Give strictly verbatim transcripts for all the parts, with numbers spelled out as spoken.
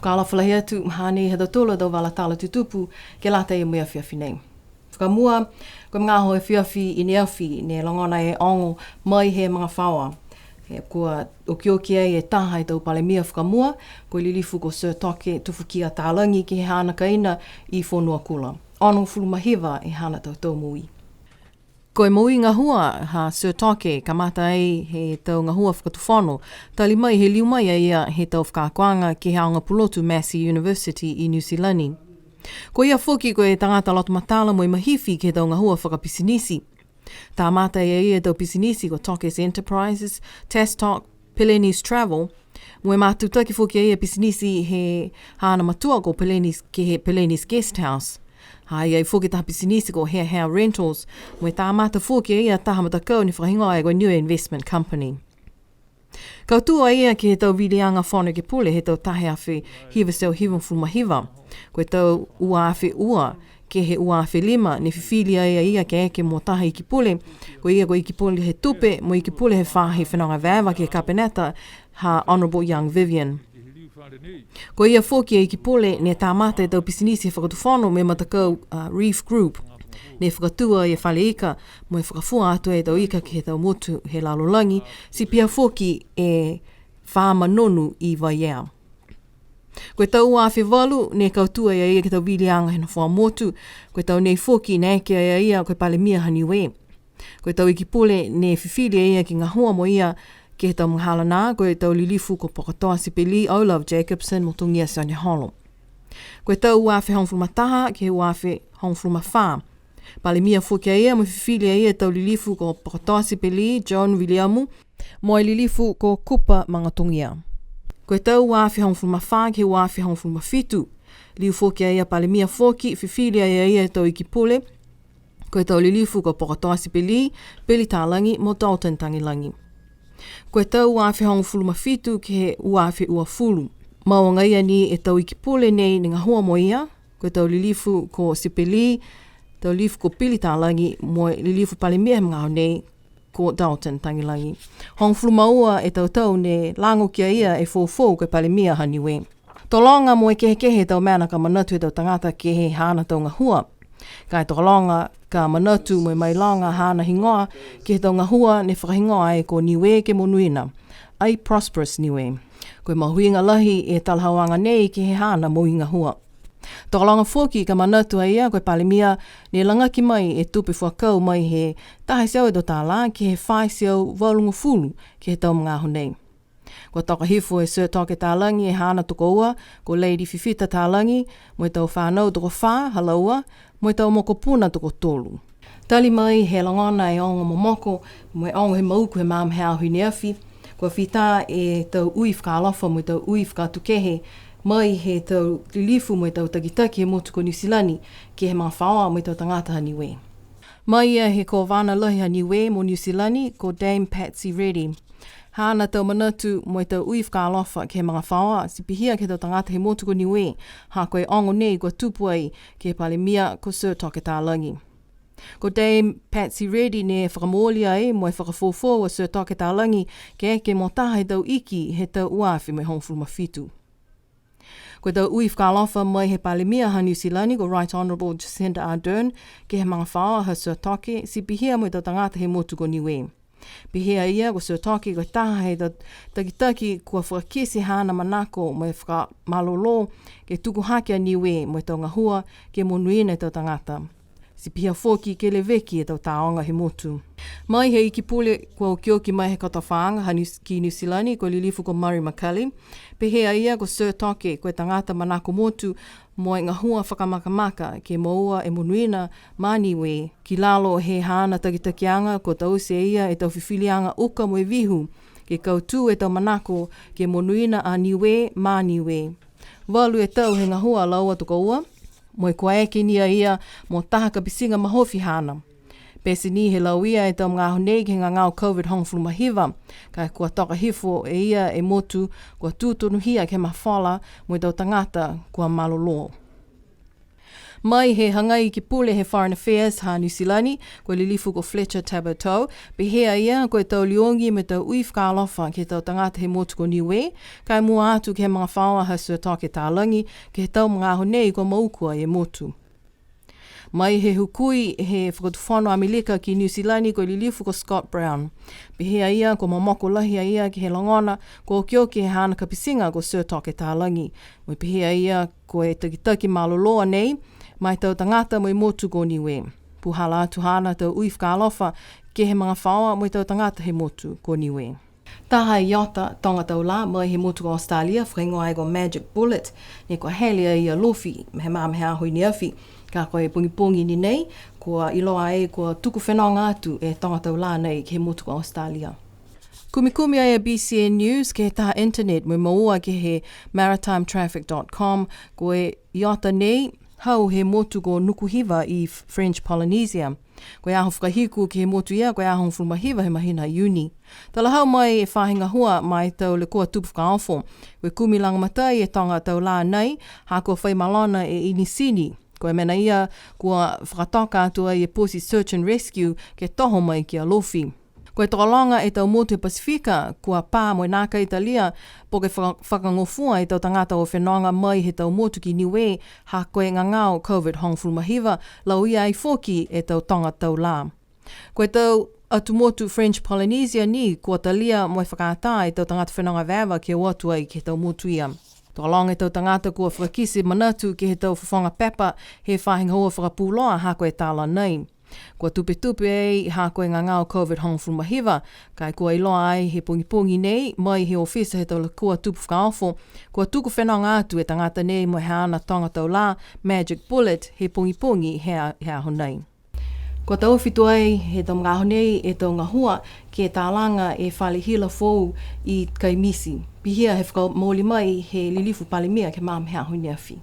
Fakaalofa lahi atu, hanei ha tautolu a tau vala tala tutupu ke lata ia mo e afiafi nei. Fakamua, ko e magaaho afiafi i ne afi, ne logona e ogo mai he magafaoa. E kua okioki ai e taha he tau Palemia fakamua, ko e lilifu ko Sir Toke Tufukia Talagi ke he haana kaina i Fonuakula. Onogofulu ma hiva e haana tau tau moui. Ko e moui gahua ha Sir Toke, kamata ai he tau gahua fakatufono, tali mai he liu mai a ia he tau fakaakoaga ke he aoga pulotu Massey University i Niu Silani. Ko ia foki ko e tagata loto matala mo e mahifi ke he tau gahua fakapisinisi. Tamata e ia e tau pisinisi ko Toke's Enterprises, Test Talk, Peleni's Travel, mo e matutaki foki e ia pisinisi he haana matua ko Peleni's, ke he Peleni's Guest House. Ha i ai foki taha pisinisi ko Hea Hea Rentals, mo e tamata foki e ia taha matakau ne fakahigoa ai ko e Niue Investment Company. Kautū a ia ke he tau viliaga fono ekepule he tau taha e afe hiva e teau hivagofulu ma hiva. Ko e tau ua afe ua ke he ua afe lima, ne fifili ai a ia ke eke mo taha Iki Pule, ko ia ko e Iki Pule he Tupe, mo e Iki Pule he Faahi Fenoga Evaeva ke he Kapeneta, ha Honourable Young Vivian. Ko ia foki e Iki Pule, ne tamata e tau pisinisi he fakatufono mo e matakau, a, Reef Group. Ne fakatū ai e fale ika, mo e fakafua atu e tau ika ke he tau motu he lalolagi, ti pihia foki e faama nonu i Vaiea. Ko e tau ua afe valu, ne kautū ai a ia ke he tau viliaga he nofoa motu, ko e tau nei foki ne eke ai a ia ko e Palemia ha Niue. Ko e tau Iki Pule ne fifili a ia ke gahua mo ia ke he tau magahala nā, ko e tau lilifu ko Pokotoa Sipeli, O'Love Jacobsen mo Togia Sioneholo. Ko e tau ua afe hogofulu ma taha ke he ua afe hogofulu ma fā. Palemia foki a ia mo e fifili a ia e tau lilifu ko Pokotoa Sipeli, John Viliamu, mo e lilifu ko Kupa Magatogia. Ko e tau ua afe hogofulu ma fā ke he ua afe hogofulu ma fitu. Liu foki a ia Palemia foki, fifili a ia e tau Iki Pule, ko e tau lilifu ko Pokotoa Sipeli, Pili Talagi mo Dalton Tagelagi. Ko e tau ua afe hogofulu ma fitu ke he ua afe uafulu. Mau agaia ni e tau Iki Pule nei ne gahua mo ia, ko e tau lilifu ko Sipeli, tau lilifu ko Pili Talagi, mo e lilifu Palemia he magaaho nei, ko Dalton Tagelagi. Hogofulu ma ua e tau tau ne lago ki a ia e foufou ko e Palemia ha Niue. Tokologa mo e kehekehe e tau mena ka manatu e tau tagata ke he haana tau gahua. Ka e tokologa ka manatu mo e mailoga haana higoa ke he tau gahua ne fakahigoa ai ko Niue ke Monuina, A Prosperous Niue. Ko e mahuiga lahi e talahauaga nei ke he haana moui gahua. Tokologa foki ka manatu a ia ko e Palemia ne lagaki mai e tupe fuakau mai he taha e teau e tau tālā ke he fā e teau valugofulu ke he tau magaaho nei. Kua toka hifo e Sir Toke Talagi e haana tokoua, ko Lady Fifita Talagi, mo e tau fānau tokofā ha laua, mo e tau mokopuna tokotolu. Tali mai he logona e ogo momoko, mo e ogo he mauku he magaaho he aho i ne afi, kua fita e tau ui fakaalofa mo e tau ui fakaatukehe, mai he tau lilifu mo e tau takitaki he motu ko Niu Silani, ke he magafaoa mo e tau tagata ha Niue. Mai ia he Kovana Lahi ha Niue mo Niu Silani, ko Dame Patsy Reddy. Haana tau manatu mo e tau ui fakaalofa ke he magafaoa, ti pihia ke he tau tagata he motu ko Niue, ha ko e ogo nei kua tupu ai ke he Palemia ko Sir Toke Talagi. Ko Dame Patsy Reddy ne fakamooli ai mo e fakafoufou a Sir Toke Talagi ke eke mo taha he tau iki he tau ua afe mo e hogofulu ma fitu. Ko e tau ui fakaalofa mai he Palemia ha Niu Silani ko Right Honourable Jacinda Ardern ke he magafaoa ha Sir Toke, ti pihia mo e tau tagata he motu ko Niue. Pehē a ia ko Sir Toke ko e taha he tau takitaki kua fakakite haana manako mo e fakamalolō ke tuku hake a Niue mo e tau gahua ke monuina e tau tagata. Ti pihia foki ke leveki e tau tāoga he motu. Mai he Iki Pule kua okioki mai he kotofaaga ha Niu-, ki Niu Silani ko e lilifu ko Murray McCully. Pehē a ia ko Sir Toke ko e tagata manako motu mo e gahua fakamakamaka ke moua e monuina ma Niue. Ki lalo he haana takitakiaga kua taute e ia e tau fifiliaga uka mo e vihu ke kautū e tau manako ke monuina a Niue ma Niue. Valu e tau he gahua a laua tokoua, mo e kua eke ni a ia mo taha kapitiga mahofi haana. Pete ni he lauia e tau magaaho nei ke he gagao COVID hogofulu ma hiva, ka e kua toka hifo e ia e motu, kua tū tonuhia ke he mafola mo e tau tagata kua malolō. Mai he hagai ekepule he Foreign Affairs ha Niu Silani, ko e lilifu ko Fletcher Tabuteau, pehē a ia ko e tau liogi mo e tau ui fakaalofa ke he tau tagata he motu ko Niue, ka e mua atu ke he magafaoa ha Sir Toke Talagi, ke he tau magaaho nei kua mauku ai e motu. Mai he hukui he Fakatufono Amelika ki Niu Silani ko e lilifu ko Scott Brown. Pehē a ia kua momoko lahi a ia ke he logona, kua okioki e haana kapitiga ko Sir Toke Talagi. Mo e pehē a ia ko e takitaki malolō a nei, ma e tau tagata mo e motu ko Niue. Puhala atu haana tau ui fakaalofa ke he magafaoa mo e tau tagata he motu ko Niue. Taha e iota toga tau lā mai he motu ko Australia, fakahigoa ai ko Magic Bullet, ne kua hele ai a Alofi, he magaaho i ne afi, ka ko e pogipogi ni nei, kua iloa ai kua tuku fenoga atu e toga tau lā nei ke he motu ko Australia. Kumikumi ai a B C N News ke he taha internet mo e moua ke he maritime traffic dot com, ko e iota nei, hau he motu ko Nukuhiva i French Polynesia. Ko e aho fakahiku ke he motu ia, ko e aho hogofulu ma hiva he mahina Iuni. Talahau mai e faahi gahua ma e tau lekua tupu fakaofo. Ko e kumi lagomatai e toga tau lā nei, ha kua fai malona e inisini. Ko e mena ia, kua fakatoka atu ai e poti search and rescue ke toho mai ki Alofi. Ko e tokologa e tau motu he Pasifika, kua pā mo e nākai talia, po ke faka-, fakagofua e tau tagata o fenoga mai he tau motu ki Niue, ha ko e gagao COVID hogofulu ma hiva, lauia ai foki e tau toga tau lā. Ko e tau atu motu French Polynesia ni, kua talia mo e fakaatā e tau tagata fenoga evaeva ke o atu ai ke he tau motu ia. Tokologa e tau tagata kua fakakite manatu ke he tau fofoga pepa he faahi gahua fakapuloa ha ko e tala nei. Kua tupetupe ai ha ko e gagao COVID hogofulu ma hiva, ka e kua iloa ai he pogipogi nei, mai he ofisa he tau lekua tupu fakaofo, kua tuku fenoga atu e tagata nei mo e haana toga tau lā, Magic Bullet, he pogipogi he a-, he aho nei. Kua taofi tuai he tau magaaho nei e tau gahua ke talaga e fale hila foou i Kaimiti. Pihia he fakamooli mai he lilifu Palemia ke he magaaho i ne afi.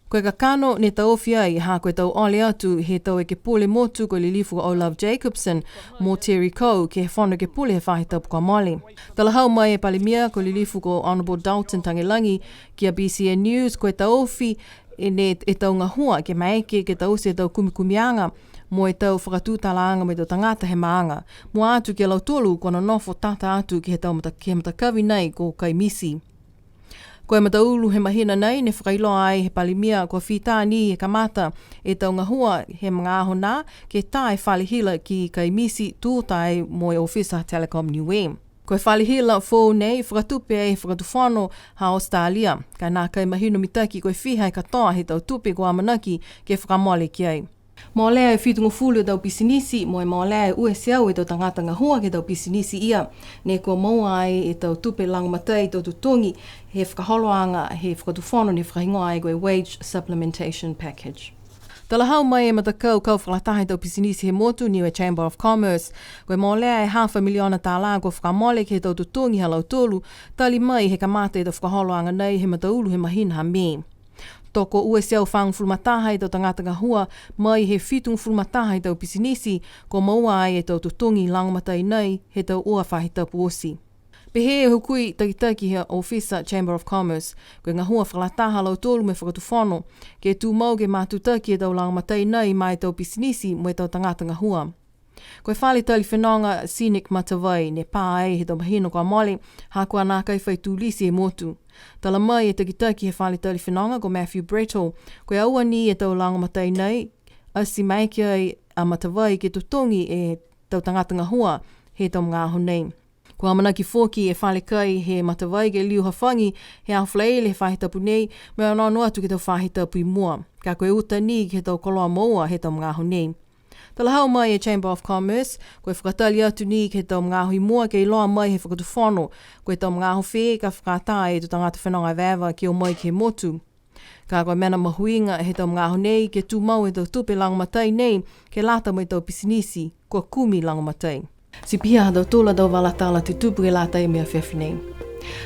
Ko e kakano ne taofi ai, ha ko e tau ole atu he tau ekepule motu ko e lilifu ko O'Love Jacobsen mo Terry Coe ke he Fono Ekepule he faahi tapu kua mole. Talahau mai e Palemia ko e lilifu ko Honourable Dalton Tagelagi ki a B C N News, ko e taofi e ne e tau gahua ke maeke ke taute e tau kumikumiaga mo e tau fakatutalaaga mo e tau tagata he maaga. Mua atu ki a lautolu kua nonofo tata atu ke he tau mata-, ke he matakavi nei ko Kaimiti. Ko e mataulu he mahina nei, ne fakailoa ai he Palemia kua fita ni e kamata e tau gahua he magaaho nā, ke tā e fale hila ki Kaimiti, tū tae mo e ofisa Telecom Niue. Ko e fale hila foou nei, fakatupe ai he Fakatufono ha Australia, ka e nākai mahino mitaki ko e fiha e katoa he tau tupe kua amanaki ke fakamole ki ai. Molea e fitugofulu e tau pisinisi, mo e molea e ua e teau e tau tagata gahua ke he tau pisinisi ia, ne kua moua ai e tau tupe lagomatai tau totogi he fakaholoaga he Fakatufono ne fakahigoa ai ko e Wage Supplementation Package. Talahau mai e matakau kau fakalataha e tau pisinisi he motu, Niue Chamber of Commerce, ko e molea e hafa miliona tālā kua fakamole ke he tau totogi ha lautolu, tali mai he kamata e tau fakaholoaga nei he mataulu he mahina ha Me. Toko ua e teau fagofulu ma taha e tau tagata gahua mai he fitugofulu ma taha e tau pisinisi, kua moua ai e tau totogi lagomatai nei he tau ua faahi tapu oti. Pehē e hukui takitaki he ofisa Chamber of Commerce, ko e gahua fakalataha ha lautolu mo e Fakatufono, ke tumau ke matutaki e tau lagomatai nei ma e tau pisinisi mo e tau tagata gahua. Ko e fale tali fenoga Scenic Matavai, ne pā ai he tau mahina kua mole, ha kua nākai fai tulisi e motu. Tala mai e takitaki he fale tali fenoga ko Matthew Brettle, ko e aua ni e tau lagomatai nei, ati maeke ai a Matavai ke totogi e tau tagata gahua he tau magaaho nei. Kua amanaki foki e fale kai he Matavai ke liu hafagi he aho Falaile he faahi tapu nei, mo e onoono atu ke he tau faahi tapu i mua. Ka ko e uta ni ke he tau koloa moua he tau magaaho nei. Talahau mai e Chamber of Commerce, ko e fakatali atu ni ke he tau magaaho i mua ke iloa mai he Fakatufono, ko e tau magaaho fē ka fakatā e tau tagata fenoga evaeva ke o mai ke he motu. Ka ko e mena mahuiga he tau magaaho nei ke tumau e tau tupe lagomatai nei, ke lata mo e tau pisinisi kua kumi lagomatai. Ti pihia ha tautolu a tau vala tala tutupu ke lata mo e afiafi nei.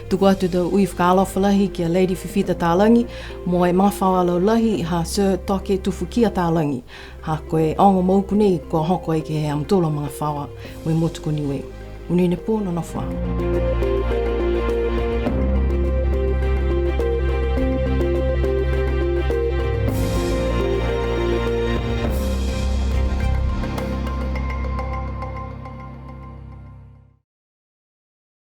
Tuku atu e tau ui fakaalofa lahi ki a Lady Fifita Talagi, mo e magafaoa laulahi ha Sir Toke Tufukia Talagi, ha ko e ogo mauku nei kua hoko ai ke he ha mutolu a magafaoa mo e motu ko Niue. Monuina e pō, nonofo ā.